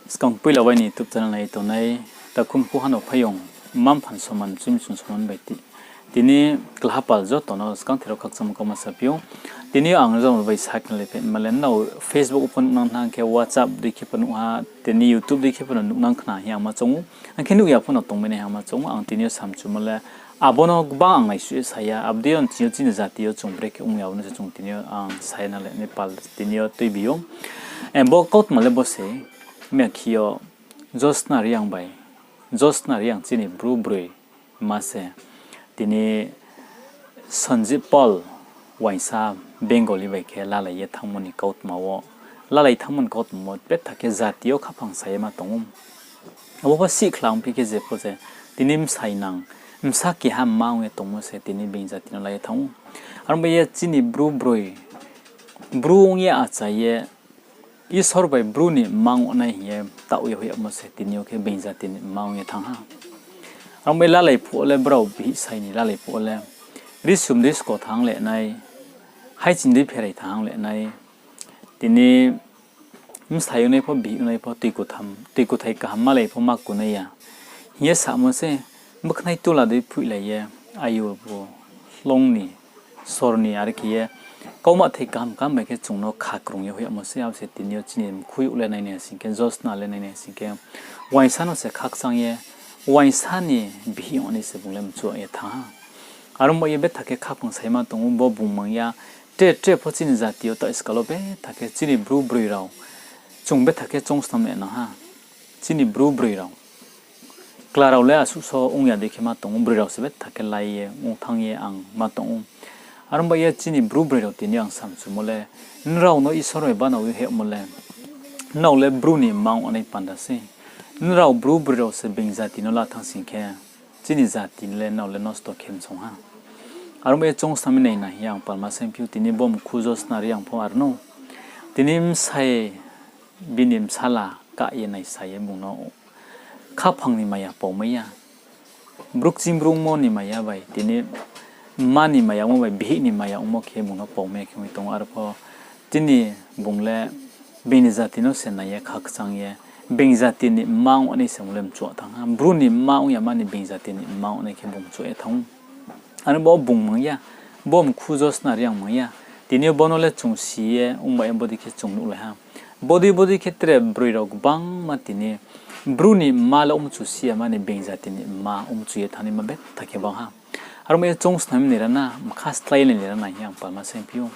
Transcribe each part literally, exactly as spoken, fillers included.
Skang poila bai ni YouTube channel nai tongnai, takhu mkhu ha no phaiyong, mma mpha ni soman, mchoi mchu ni soman bai ti-, tini klahapal joto no skang thero khakchangmo kauma saphi ou. Tini yo ang joto bai sakhnari phaima le, nrao Facebook pho nuhnang khna, hing khe WhatsApp dei khe pho nuh ha, tini YouTube dei khe pho no nuhnang khna hing ye ang ma choung ou. Hing khe nuh ya pho no tongmai nai hing ma choung ou. Ang tini yo samchumo le, abo no gbang ang naisuh ye sa ya, abo dei yo tini yo chini jati yo chung brekhe ong ya, abo no se chung tini yo ang sa ya na le, Nepal tini yo tuibi ou. Bo kautma le bo se, miya khe yo Josna Reang bai, Josna Reang chini Bru broi ma se, tini Sanjib Paul uaingsa Bengali bai khe lalai ye thanngmo ni kautma wo, lalai thanngmo ni kautma wo betha khe jati yo khaphang sa ye ma tong ou. Abo pho sihkhla ongphi khe je pho se, tini bsai nang, bsa keha mma ong ye tongmo se tini being jati no la ye thanng ou. Aro bai ye chini Bru broi, Bru ong ye achai ye, Isor bai Bru ni mma ong nai hing ye taoh ye hoih yagmo se tini yo khe being jati ni mma ong ye thanng ha. Aro bai lalai phuh wo le, brao bihih sai ni lalai phuh wo le, risum dei sko thanng le nai, haiching dei pherai thanng le nai, tini bsai ongnai pho, bihih ongnai pho, tui kutham, tui kuthai kaham malai pho ma kunai ya hing ye samo se, bkhnai tula dei phuihlai ye, ayu bo hloung ni, sor ni, are khe ye, kauma thai kaham kaham bai khe chung no khakrung ye hoih yagmo se, abo se tini yo chini mkhu youh le nainai sing khe, Josna le nainai sing khe, uaingsa no se khakchang ye, uaingsa ni bihih ong nai se bung le mchu ye thanng ha. Aro bai ye betha khe khaphang sa ye ma tong ou, bo bung mang ya, tre tre pho chini jati yo taoh skal wo betha khe chini Bru broi rao, chung betha khe choungsnam le nang ha. Chini Bru broi rao, kla rao le asuh so ong ya dei khe ma tong ou, broi rao se betha khe lai ye ong thanng ye ang ma tong ou. Aro bai ye chini Bru broi rao tini yo ang samchumo le, nrao no Isor bai banao ye hoihmo le, nrao le Bru ni mma ong nai panda sei. Nrao Bru broi rao se being jati no la thanng sing khe, chini jati le nrao le nosto khe msong ha. Aro bai ye choungsnam mi nai na hing ye ang palma saingphi ou, tini bo mkhu Josna Reang pho aro no. Tini bsai bini bsala kah ye naisa ye bung no khaphang ni maya paomai ya. Brukching bru ongmo ni maya bai, tini mma ni maya ongmo bai bihih ni maya ongmo khe bung no paomai ya khe ong ye tong ou. Aro pho tini bung le being ni jati no se nai ye khakchang ye, being jati ni mma ong nai se bung le mchu thanng ha. Bru ni mma ong ya mani being jati ni mma ong nai khe bung mchu ye thanng ou. Aro bo bung mang ya, bo mkhu Josna Reang mang ya. Tini yo bo no le chung si ye ongba ye bodei khe chung nuhlai ha. Bodei bodei khe tre broi rao gbangma tini Bru ni mma le ongmchu si ya mani being jati ni mma ongmchu ye thanngnaima betha khe bang ha. Aro bai ye choungsnam mi nai ra na, mkha stlái nai ra na hing ye ang palma saingphi ou.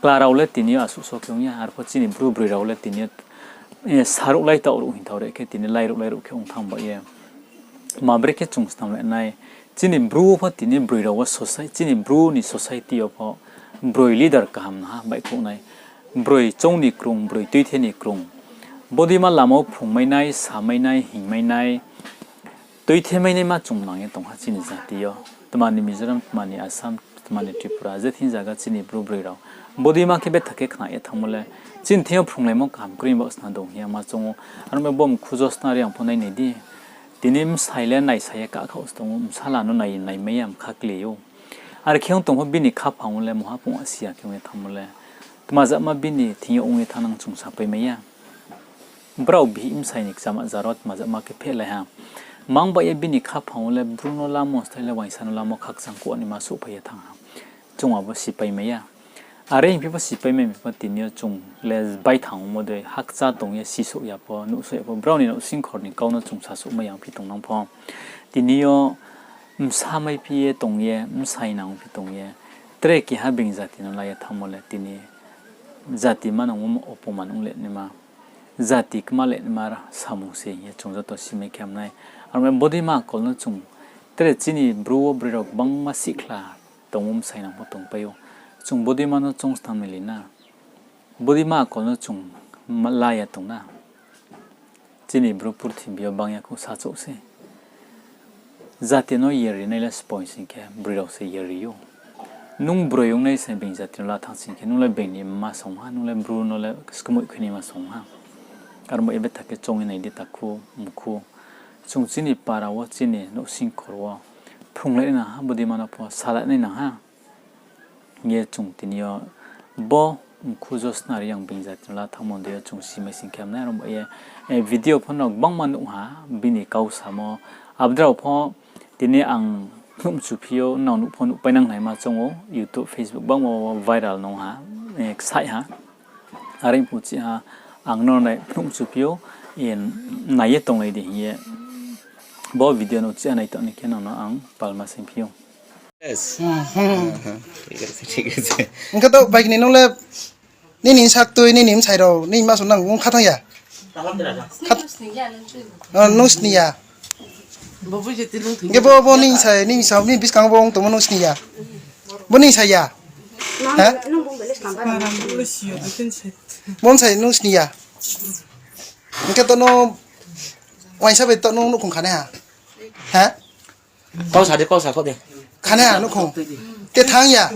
Kla rao le tini yo asuh so khe ong ya, arpho chini Bru broi rao le tini yo, saruh lai taoh ruh hing thaoh re khe tini lairuh lairuh khe ong thanng ba ye. Ma brekhe chung snam le nai, chini Bru wo pho tini broi rao wo soci-, chini Bru ni society yo pho broi leader kaham naha baihkhouh nai. Broi choung ni krung, broi tuithe ni krung. Bodeima lama wo phrungmai nai, samai nai, hingmai nai, tuithe mai naima chung nang ye tong ha chini jati yo. Tma ni Mizoram, tma ni Assam, tma ni Tripura, je thing zaga chini Bru broi rao bodeima khe betha khe khna ye thanngmo le, chini thing yo phrunglaimo kaham kroi baoh sna dong hing ye ma choung ou. Aro bai bo mkhu Josna Reang pho nainai di. Tini bsai le naisa ye kahkhaoh se tong ou, bsala no nai, naimai ya, mkha kle ou. Are khe ong tong pho bini khaphang wo le mungha pung si ya khe ong ye thanngmo le, tma jama bini thing yo ong ye thanngnang chung sapaimai ya. Brao bihih bsai ni kchama jaro tma jama khe phehlai ha. Mang bai ye bini khaphang wo le Bru no lamo, stai le uaingsa no lamo khakchang kuh naima souhphai ye thanng ha. Chung abo sipaimai ya. Are hingphi pho sipaimai phi pho tini yo chung le baithang ongmo dei, hakcha tong ye sisouh ya pho, nuhsouh ya pho, brao ni nouhsingkhor ni kau no chung sasouhmai ya ongphi tongnang pho. Tini yo bsa maiphi ye tong ye, bsai nang ongphi tong ye, tre keha being jati no la ye thanngmo le tini jati manang wo opoman ong le naima, jati kma le naima samung se hing ye chung joto simai khe ham nai. Aro bai bodeima akol no chung, tre chini Bru wo broi rao gbangma sihkhla tong ou, bsai nang pho tongpai ou. Chung bodeima no chung snam nai le na. Bodeima akol no chung la ya tong na. Chini Bru purthimbi yo bang ya khou sachouh se. Jati no yer rinai le sbo sing khe broi rao se yer ri ou. Nung broi ongnai se being jati no la thanng sing khe, nung le being ni mma song ha, nung le Bru no le skmoih khe naima song ha. Aro bai ye betha khe choung ye nai di takhu mkhu. Chung chini para wo, chini nouhsingkhor wo phrunglai nai nang ha, bodeima no pho salai nai nang ha. Hing ye chung tini yo bo Khujo snari ang bini jati no la thanngmo dei yo chung si mai sing khe hamnai, aro ba ye, eh, video pho no gbangma nuh ha, bini kau samo. Abdra pho tini ang phnuh mchu phi ou, nrao nuh pho nuh pai nang naima choung ou, YouTube, Facebook gbangma wo viral nung ha, eh, ksaih ha. Are phuh chi ha, ang no nai phnuh mchu phi ou, eh, nai ye tonglai di hing ye. Bo video no chi ha nai tong ni khe nrao no ang palma sing phi ou. Yes. Thik ase, thik ase. Hing khe to bai kini nung le nini sak tui, nini bsai rao, nini ma song nang ong kha thanng ya? Kha-, ah, nung sni ya. Hing khe bo, bo nini bsai, nini bsa, nini buskang bo ong tongmo nung sni ya? Bo nini bsai ya? Ha? Bo bsai nung sni ya? Hing khe to nung uaingsa bai to nung nouhkhong khanai ha? Ha? Kau sa de, kau sa kau de. Khanai ha nouhkhong. Te thanng ya.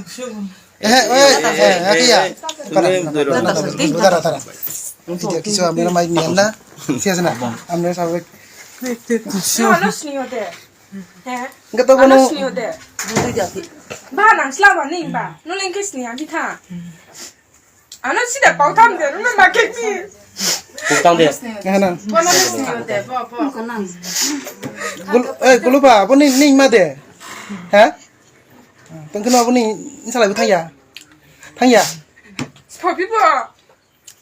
Eh, eh, eh, eh, ya. Tara, tara, tara. Video kisu amra mai ni anda. Siya sana. Amra sabai. Ano sni yo de. He? Gato ano bono sni yo de. Ba nang slama ni ba. No leng ke sni ya mi tha. Ano sida pau tham de, no ma ke ni. Pau tham de. Hana. Bono sni yo de, bo, bo. Gul-, eh, guluba, bo ni, ni ma de. Ha? Tong khe no bo ni, nsalai bo thang ya. Thang ya. Spo pi bo.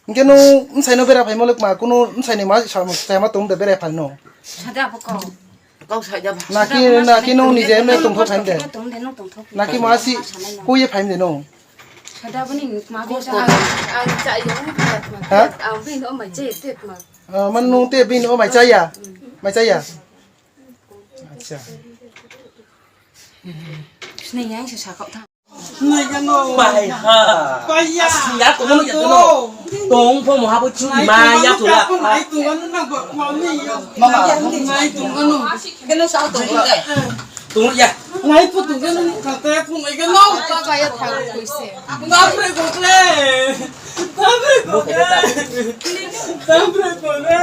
Hing khe nung bsai no bera phaimo le kma, kuno bsai ni ma sa, sa ma tong de bera phai no. Sada bo kau. Kau sa ya ba. Naki, naki nung nije mle tongtho phai de. Naki ma si, hui ye phai de no. Sada bo ni ma bi sa. Ang cha ya ni ba. Ha? Ang bi no mai che te ma. Ah, man nung te bi no mai cha ya. Mai cha ya. Acha. Sini yang sa sa kau tha. Bai ha. Bai ya. Sini ya ko no ya ko no. Tong pho mo ha bo chu ma ya tu la. Nai tong ano na ba ko ni yo. Mama. Nai tong ano. Keno sa tong ya. Tong ya. Nai pho tong ano ni ka te pho nai keno. Ka ka ya tha ko se. Bapre ko le. Bapre ko le. Bapre ko le.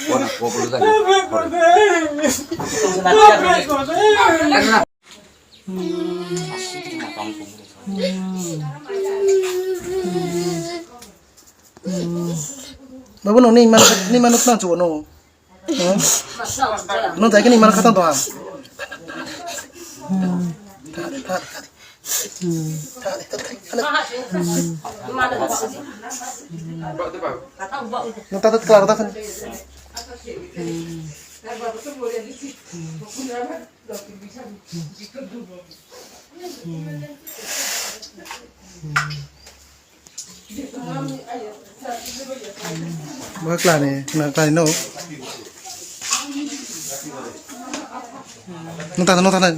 Bapre ko le. Bapre ko le. Babu, nung ni man, ni man nang chuo no. Hmm? Nung jai khe ni man khatang tong ha. Nung ta ta kla ta. Bo kla ni, na kla ni no. Nung ta, nung ta, nung ta.